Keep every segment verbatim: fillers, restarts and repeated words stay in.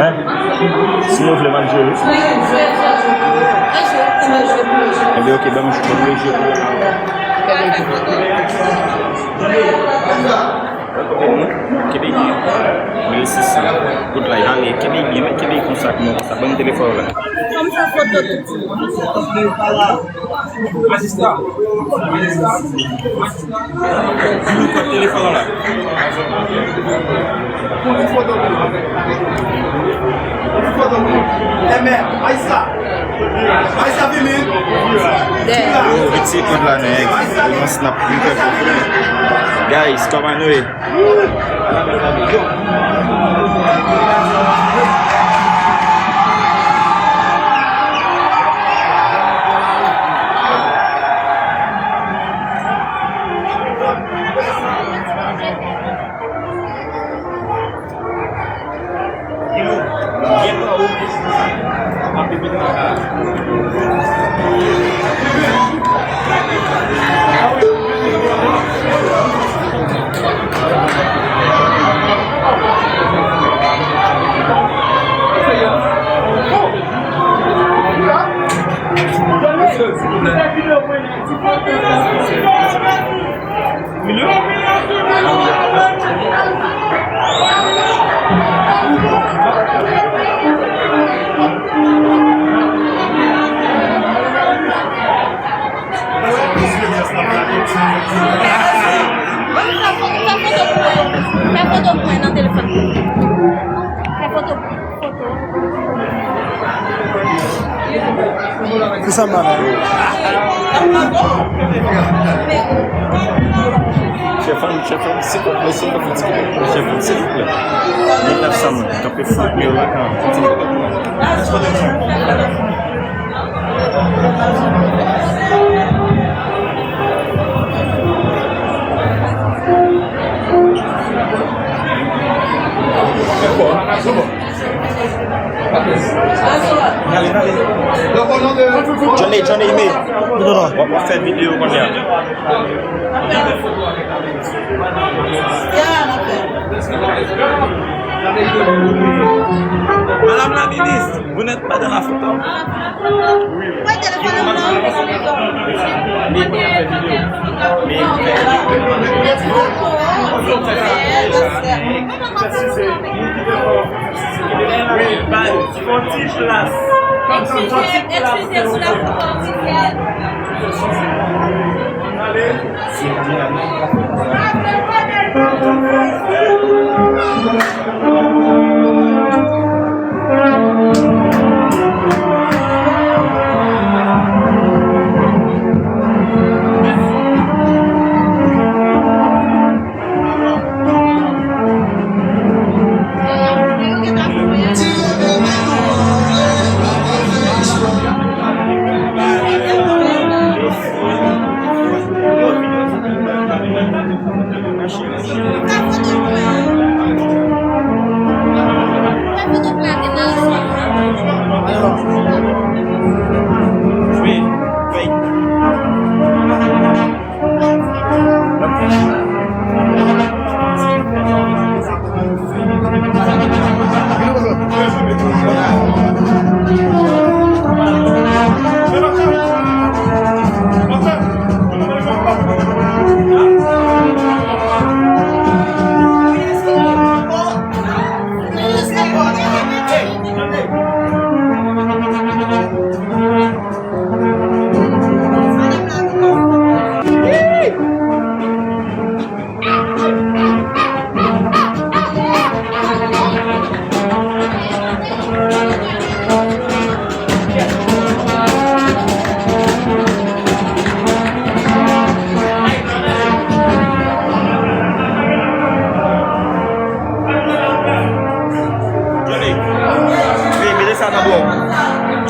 Hein? Si nou vle, m ap jwe, wi. Ebyen, oke, ban m jwe, ban m jwe. Kenbe byen. Mil sis san. Good life, ale, kenbe byen, men kenbe konsa, konsa. Ban m telefòn la. Kòm sa foto tout. Majistra. Majistra. Telefòn la. Yo, vit se kòd la, nèg. Yo, nan snap, vin fè kòd. Guys, kòman nou ye? Fè foto pou mwen nan telefòn. Fè foto pou mwen. Ki sa m pa fè? Chèf an, chèf an, silvouplè, silvouplè, silvouplè, chèf an, silvouplè. Nèg la sa m kanpe flank yo la, kan. Johnny, Johnny, men. W ap fè videyo kounye a. Madame la ministre, vous n'êtes pas dans la photo. Wi, bay, fon ti plas. Fon ti plas, silvouplè. Ale.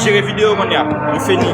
Jere videyo kounye a. Nou fini.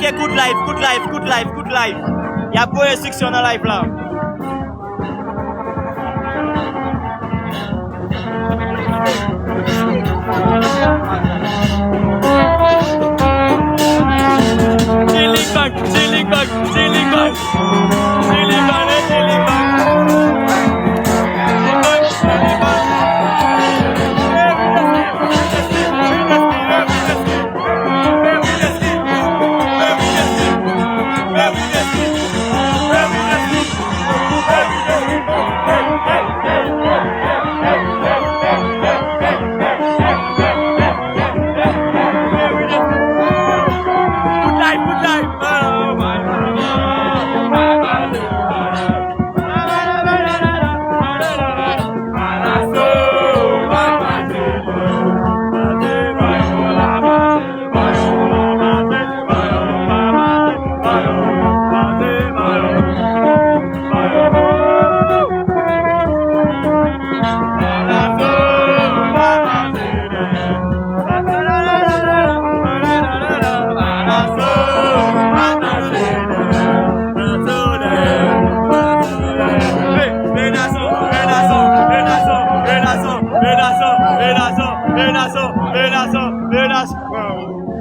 Kout live, kout live, kout live, kout live. Y ap voye enstriksyon nan live la. Chili bag, chili bag, chili bag. Chili bag, chili bag.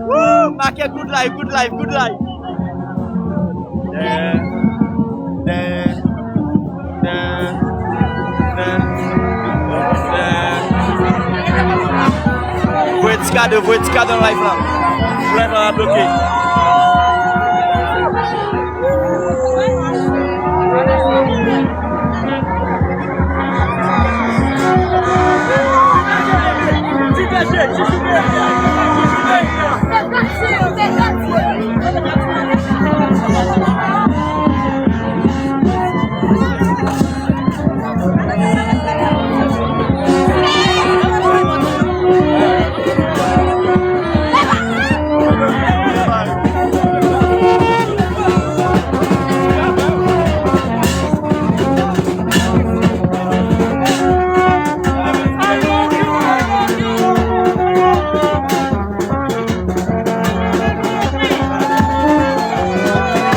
Woo! Make a good life, good life, good life. Voye ti kado, voye ti kado nan live la. Live la bloke.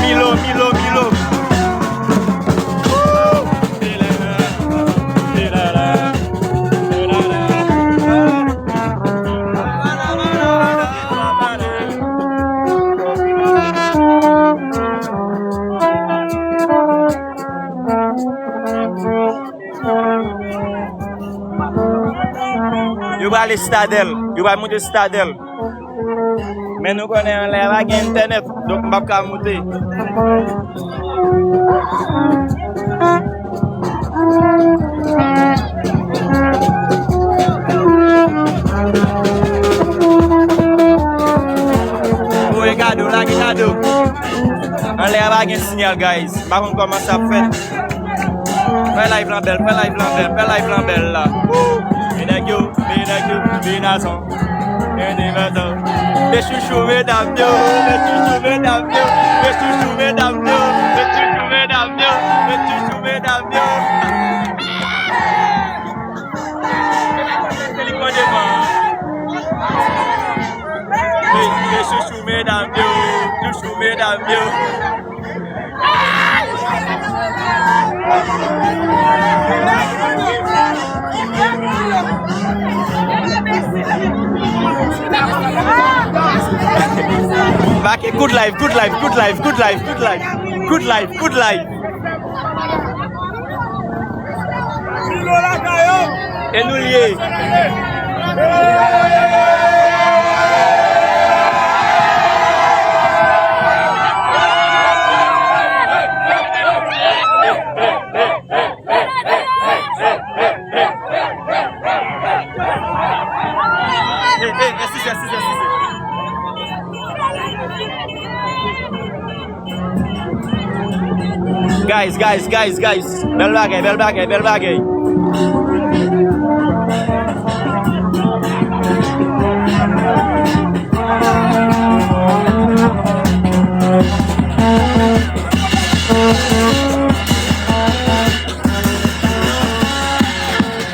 Milo, Milo, Milo. Yo prale Sitadèl. Yo pral moute Sitadèl. Men nou konnen anlè a pa gen entènèt, donk m p ap ka moute. Voye kado, lage kado. Anlè a pa gen siyal, guys. M pa konn kòman sa ap fèt. Fè live lan bèl, fè live lan bèl, fè live lan bèl la. Woo! Vin nèg yo, vin nèg yo, vin nason. Vin nason. Mes chouchous, medam yo, mes chouchous, medam yo, mes chouchous, medam yo, mes chouchous, medam yo, mes chouchous, medam yo. Se li k mande man. Mes, mes chouchous, medam yo, chouchous, medam yo. Make a good life, good life, good life, good life, good life, good life, good life. E nou l ye. Hey, hey, excusez, excusez, excusez. Guys, guys, guys, guys. Bèl bagay, bèl bagay, bèl bagay.